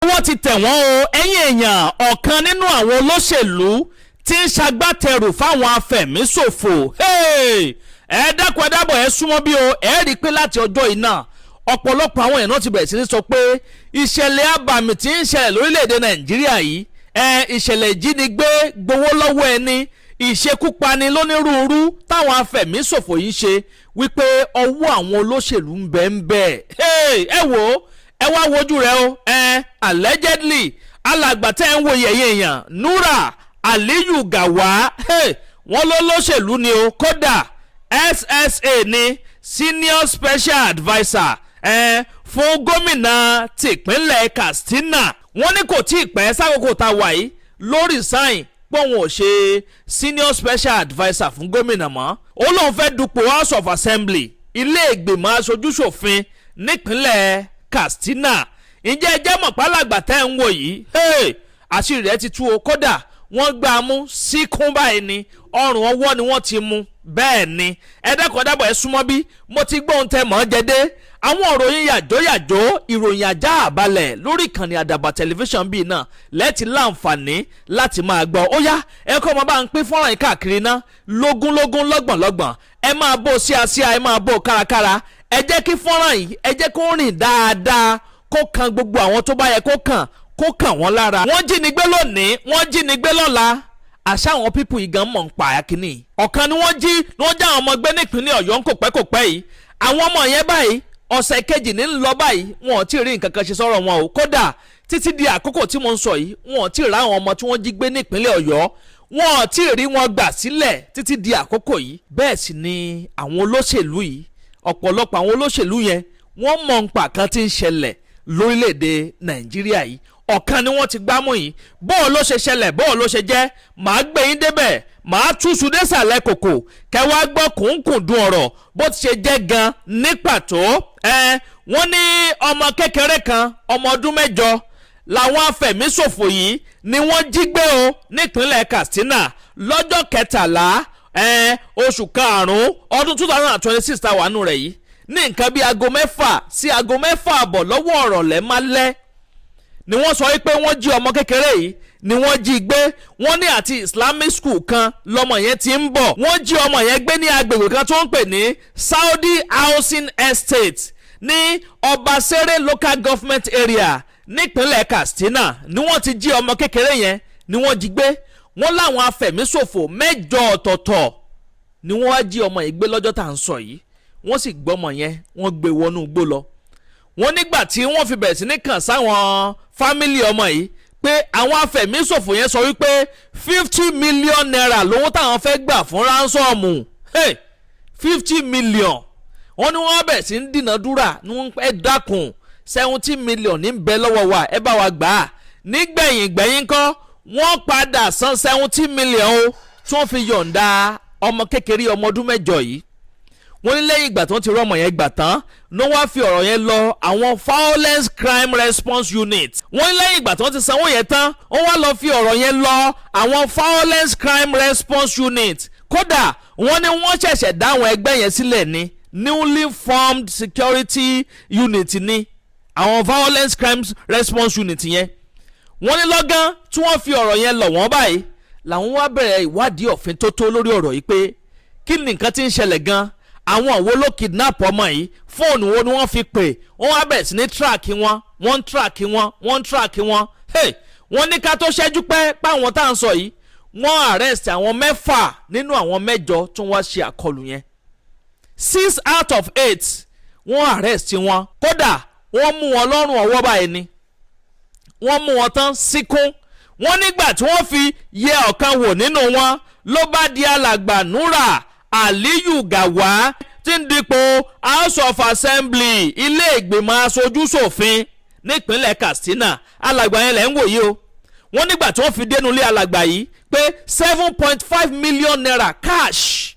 Ọwọ́ ti tẹ̀ wọ́n o. Ẹ̀yin èèyàn, ọ̀kan nínú àwọn olóṣèlú tí ń ṣagbátẹrù fáwọn afẹ̀míṣòfò. Ẹ dákun, ẹ dábọ̀, ẹ súnmọ́ bí o. Ẹ rí i pé láti ọjọ́ iná, ọ̀pọ̀lọpọ̀ àwọn èèyàn ti bẹ̀rẹ̀ sí ní sọ pé ìṣẹ̀lẹ̀ abàmì tí ń ṣẹlẹ̀ lórílẹ̀‐èdè Nàìjíríà yìí, ìṣẹ̀lẹ̀ ìjínigbé, gbowó lọ́wọ́ ẹni, ìṣekúpani lónírúurú táwọn afẹ̀míṣòfò yìí ń ṣe, wípé ọwọ́ àwọn olóṣèlú ń bẹ ń bẹ. Ẹ wò ó, ẹ wá wojú rẹ o. Allegedly, alàgbà tẹ́ ń wo yẹ̀yẹ́ èèyàn, Nura Aliyu Gawa, wọ́n ló lóṣèlú ni o. Kódà SSA ni, Senior Special Adviser fún gómìnà tìpínlẹ̀ Katsina. Wọ́n ní kò tí ì pẹ́ sákòókò tá a wà yìí lórí sign pòun ò ṣe Senior Special Adviser fún gómìnà mọ́. Ó lóun fẹ́ dupò House of Assembly, ilé ìgbìmọ̀ aṣojúṣòfin nípínlẹ̀ Katsina. Ǹjẹ́ ẹ jẹ́ mọ̀ pálàgbà tẹ́ ń wò yìí, àṣírí rẹ̀ ti tú o. Kódà wọ́n gbá a mú síkún báyìí ni, ọrùn ọwọ́ ni wọ́n ti mú. Bẹ́ẹ̀ ni, ẹ dákun dábọ̀, ẹ súnmọ́ bí mo ti gbóhùn tẹ mọ́ jẹ́dé. Àwọn ìròyìn yàjóyàjó, ìròyìn ajá àbálẹ̀ lórí ìkànnì Àdàbà Tẹlifíṣàn bíi náà lẹ́ẹ̀tì láǹfààní láti máa gbọ́. Ó yá, ẹ kọ́ ọmọ bá ń pín fọ́nrán yìí káàkiri ná, lógúnlógún, lọ́gbọ̀nlọ́gbọ̀n. Ẹ máa bó síasíà, ẹ máa bó kárakára. Ẹ jẹ́ kí fọ́nrán yìí, ẹ jẹ́ kó rìn dáadáa, kó kan gbogbo àwọn tó bá yẹ kó kàn, kó kàn wọ́n lára. Wọ́n jí ni gbé lónìí, wọ́n jí ni gbé lọ́la. Àṣà àwọn people yìí gan mọ̀ ń pa àkíní. Ọ̀kan ni wọ́n jí, ni wọ́n já àwọn ọmọ gbé nípínlẹ̀ Ọ̀yọ́ ń kò pẹ́ kò pẹ́ yìí. Àwọn ọmọ yẹn báyìí, ọ̀sẹ̀ kejì ní ń lọ báyìí, wọn ò tí ì rí nǹkan kan ṣe sọ́rọ̀ wọn o. Kódà títí di àkókò tí mo ń sọ yìí, wọn ò tí ì rá àwọn ọmọ tí wọ́n jí gbé nípínlẹ̀ Ọ̀yọ́, wọn ò tí ì rí wọn gbà sílẹ̀ títí di àkókò yìí. Bẹ́ẹ̀ sì ni àwọn olóṣèlú yìí, ọ̀pọ̀lọpọ̀ àwọn olóṣèlú yẹn, wọ́n mọ̀ nípa kan tí ń ṣẹlẹ̀ lórílẹ̀‐èdè Nàìjíríà yìí. Ọ̀kan ni wọ́n ti gbámú yìí. Bóò ló ṣe ṣẹlẹ̀, bóò ló ṣe jẹ́, màá gbé yín débẹ̀, màá túṣu désàlẹ̀ kòkò, kẹwàá gbọ́ kùnkùndùn ọ̀rọ̀ bó ti ṣe jẹ́ gan ní pàtó. Wọ́n ní ọmọ kékeré kan, ọmọ ọdún 8, làwọn afẹ̀míṣòfò yìí ni wọ́n jí gbé o nípínlẹ̀ Katsina lọ́jọ́ 13 oṣù karùn-ún ọdún 2026 tá a wà nù rẹ̀ yìí, ní nǹkan bíi aago 6 sí aago 6:30 lọ́wọ́ ọ̀rọ̀lẹ́ málẹ́ ni wọ́n sọ wípé wọ́n jí ọmọ kékeré yìí, ni wọ́n jí gbé. Wọ́n ní àti Islamic school kan lọ́mọ yẹn ti ń bọ̀. Wọ́n jí ọmọ yẹn gbé ní agbègbè kan tó ń pè ní Saudi Housing Estate ní Ọbaṣẹ́rẹ́ Local Government Area nípínlẹ̀ Katsina ni wọ́n ti jí ọmọ kékeré yẹn, ni wọ́n jí gbé. Wọ́n láwọn afẹ̀míṣòfò mẹ́jọ ọ̀tọ̀ọ̀tọ̀ ni wọ́n wá jí ọmọ yìí gbé lọ́jọ́ tá à ń sọ yìí. Wọ́n sì gbọ́mọ yẹn, wọ́n gbé wọnú igbó lọ. Wọ́n nígbà tí wọ́n fi bẹ̀rẹ̀ sí ní kàn sáwọn family ọmọ yìí pé àwọn afẹ̀míṣòfò yẹn sọ wípé ₦50 million lówó táwọn fẹ́ gbà fún ransom, 50 million. Wọ́n ní wọ́n bẹ̀rẹ̀ sí ní dìnàdúrà ní wọ́n, ẹ dákun, 70 million ní bẹ lọ́wọ́ wa, ẹ bá wa gbà á. Nígbẹ̀yìn gbẹ̀yìn kọ́, wọ́n padà san 70 million o, tí wọ́n fi yọ̀ǹda ọmọ kékeré ọmọ ọdún 8 yìí. Wọ́n ní lẹ́yìn ìgbà tí wọ́n ti rọ́mọ yẹn gbà tán ló wá fi ọ̀rọ̀ yẹn lọ àwọn Violence Crime Response Unit. Wọ́n ní lẹ́yìn ìgbà tí wọ́n ti sanwó yẹn tán, wọ́n wá lọ fi ọ̀rọ̀ yẹn lọ àwọn Violence Crime Response Unit. Kódà wọ́n ní wọ́n ṣẹ̀ṣẹ̀ dá àwọn ẹgbẹ́ yẹn sílẹ̀ ní, newly formed security unit ní àwọn Violence Crime Response Unit yẹn. Wọ́n ní lọ́gán tí wọ́n fi ọ̀rọ̀ yẹn lọ̀ wọ́n báyìí, làwọn wá bẹ̀rẹ̀ ìwádìí òfin tó tó lórí ọ̀rọ̀ yìí pé kí ni nǹkan tí ń ṣẹlẹ̀ gan, àwọn wo ló kidnap ọmọ yìí, fóònù wo ni wọ́n fi pè wọ́n. Wá bẹ̀rẹ̀ sí ní track wọn, wọ́n ń track wọn, wọ́n ń track wọn. Hey, wọ́n ní ká tó ṣẹ́jú pẹ́ páwọn tá à ń sọ yìí, wọ́n arrest àwọn mẹ́fà nínú àwọn mẹ́jọ tí wọ́n ṣe àkọlù yẹn. Six out of eight, wọ́n arrest wọn. Kódà wọ́n mú wọn lọ́rùn ọwọ́ báyìí ni wọ́n mú wọn tán síkún. Wọ́n nígbà tí wọ́n fi yẹ ọ̀kan wò nínú wọn, ló bá di alàgbà Nura Aliyu Gawa tí ń dipò House of Assembly, ilé ìgbìmọ̀ aṣojú-ṣòfin nípínlẹ̀ Katsina. Alàgbà yẹn lẹ́ ń wò yìí o. Wọ́n nígbà tí wọ́n fi dénú ilé alàgbà yìí pé ₦7.5 million cash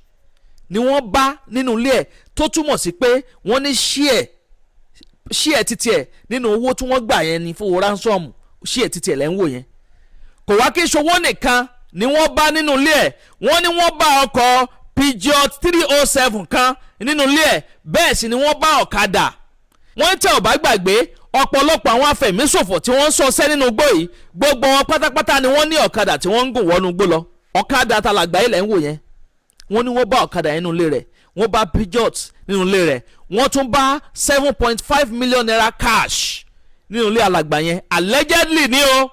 ni wọ́n bá nínú ilé ẹ̀, tó túmọ̀ sí pé wọ́n ní share títí ẹ̀ nínú owó tí wọ́n gbà yẹn ní fowó ransom. Share títí ẹ̀ lẹ́ ń wò yẹn. Kò wá kí ṣòwò nìkan ni wọ́n bá nínú ilé ẹ̀. Wọ́n ní wọ́n bá ọkọ̀ Peugeot 307 kan nínú ilé ẹ̀, bẹ́ẹ̀ sì ni wọ́n bá ọ̀kadà. Wọ́n tẹ̀ ọ̀ bá gbàgbé. Ọ̀pọ̀lọpọ̀ àwọn afẹ̀míṣòfò tí wọ́n ń sọsẹ́ nínú igbó yìí, gbogbo wọn pátápátá ni wọ́n ní ọ̀kadà tí wọ́n ń gùn wọnú igbó lọ. Ọ̀kadà tàlàgbà ilẹ̀ ń wò yẹn, wọ́n ní wọ́n bá ọ̀kadà nínú ilé rẹ̀, wọ́n bá Peugeot nínú ilé rẹ̀, wọ́n tún bá ₦7.5 million cash nínú ilé alàgbà yẹn, allegedly ní o.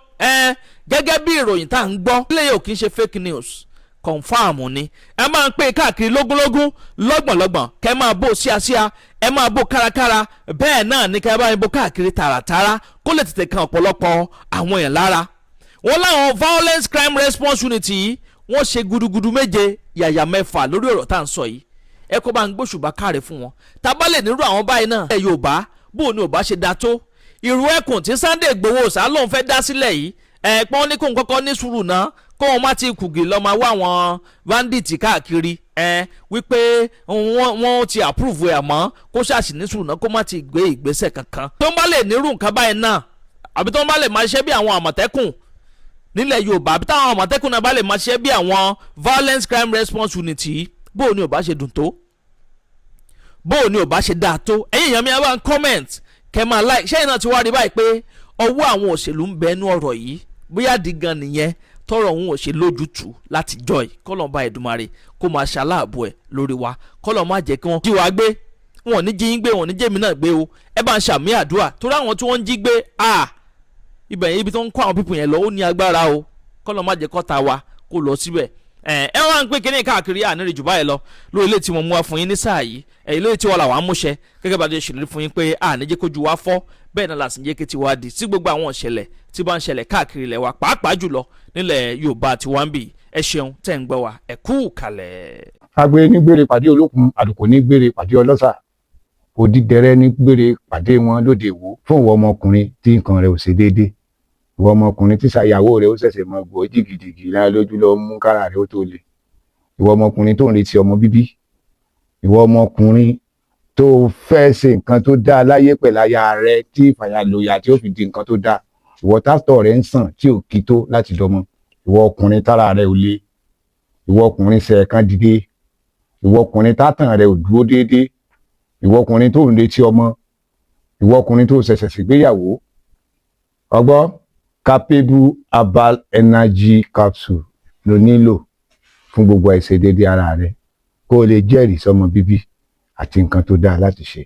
Gẹ́gẹ́ bí ìròyìn tá à ń gbọ́, ilé yìí ò kì í ṣe fake news, confam ni. Ẹ máa ń pè káàkiri lógúnlógún, lọ́gbọ̀nlọ́gbọ̀n, kẹ́ máa bò síasíá, ẹ máa bò kárakára, bẹ́ẹ̀ náà ní kẹ́ bá yín bò káàkiri tààràtàrà, kó lè tètè kan ọ̀pọ̀lọpọ̀ àwọn èèyàn lára. Wọ́n láwọn Violence Crime Response Unit yìí, wọ́n ṣe gudugudu méje yàyà mẹ́fà lórí ọ̀rọ̀ tá à ń sọ yìí. Ẹ kó bá ń gbóṣùbà káre fún wọn. Tá bá lè nírú àwọn báyìí náà ẹ Yorùbá, bó o ní ò bá ṣe da tó? Ìrù ẹkùn tí Sunday Igboho sá lóun fẹ́ dá sílẹ̀ yìí, ẹ pọ́n ní kóun kọ́kọ́ ní sùúrù náà, kóun má ti kùgì lọ́ọ́ máa wá àwọn bandit káàkiri, ẹ wípé wọ́n ti approve ẹ̀, àmọ́ kó ṣàṣì ní sùúrù náà, kó má ti gbé ìgbésẹ̀ kankan. Tó ń bá lè nírú nǹkan báyìí náà, àbí tó ń bá lè máa ṣiṣẹ́ bí àwọn Àmọ̀tẹ́kùn nílẹ̀ Yorùbá, àbí táwọn Àmọ̀tẹ́kùn náà bá lè máa ṣiṣẹ́ bí àwọn Violence Crime Response Unit yìí, bó o ní ò bá ṣe dùn tó? Bó o ní ò bá ṣe dáa tó? Ẹ̀yin èèyàn mi, á bá ń comment, kẹ́ máa like. Ṣẹ́yìn náà ti wá rí báyìí pé ọwọ́ àwọn òṣèlú ń bẹnu ọ̀rọ̀ yìí? Bóyá di gan nìyẹn tọrọ òun ò ṣe lójútùú láti jọ ẹ. Kọlọ̀ bá Èdùmàrè kó máa ṣaláàbò ẹ lórí wa, kọlọ̀ má jẹ́ kí wọ́n jí wa gbé. Wọn ò ní jí yín gbé, wọn ò ní jẹ́mi náà gbé o. Ẹ bá ń ṣàmì àdúrà, torí àwọn tí wọ́n ń jí gbé, a ibẹ̀ yẹn, ibi tó ń kó àwọn people yẹn lọ, ó ní agbára o. Kọlọ̀ má jẹ́ kọ́ta wa kó lọ síbẹ̀. Ẹ wá ń pín kínní káàkiri. Àníri jù báyìí lọ lórí ilé tí mo mú wá fún yín ní sáà yìí. Ẹ ilé tí wọ́n là wá ń múṣẹ gẹ́gẹ́ bá a ti ṣèlérí fún yín pé àníjẹ́ kójú wa fọ́, bẹ́ẹ̀ náà làsìn jẹ́ kí tiwa di sí gbogbo àwọn ìṣẹ̀lẹ̀ tí bá ń ṣẹlẹ̀ káàkiri ilẹ̀ wa, pàápàá jùlọ nílẹ̀ Yorùbá tí wọ́n ń bì. Ẹ ṣeun tẹ́ ń gbọ́ wa, ẹ kú kalẹ̀. Agbe ní gbére pàdé olókun, àlùkò ní gbére pàdé ọlọ́sà, òdìdẹrẹ́ ní gbére pàdé wọn lóde Ìwó. Fún ìwọ ọmọkùnrin tí nǹkan rẹ̀ ò ṣe déédé, ìwọ ọmọkùnrin tí ṣàyàwó rẹ̀ ó ṣẹ̀ṣẹ̀ mọ gbọ́ jìgìjìgì lára lójú lọ mú kára rẹ̀ ó tó le, ìwọ ọmọkùnrin tó ń retí ọmọ bíbí, ìwọ ọmọkùnrin tó fẹ́ ṣe nǹkan tó dáa láyé pẹ̀lú aya rẹ̀ tí ìfàyàlòyà tí ó fi di nǹkan tó dáa, ìwọ tátọ̀ rẹ̀ ń sàn tí ò kí tó láti dọmọ, ìwọ ọkùnrin tára rẹ̀ ò le, ìwọ ọkùnrin ṣẹ̀ẹ̀kan dìde, ìwọ ọkùnrin tátàn rẹ̀ ò dúró déédéé, ìwọ ọkùnrin tó ń retí ọmọ, ìwọ ọkùnrin tó ṣẹ̀ṣẹ̀ ṣègbéyàwó, ọgbọ́ Capable Herbal Energy Capsule ló nílò fún gbogbo àìṣedéédé ara rẹ, kó o lè jẹ́rìí sọmọ bíbí àti nǹkan tó dáa láti ṣe.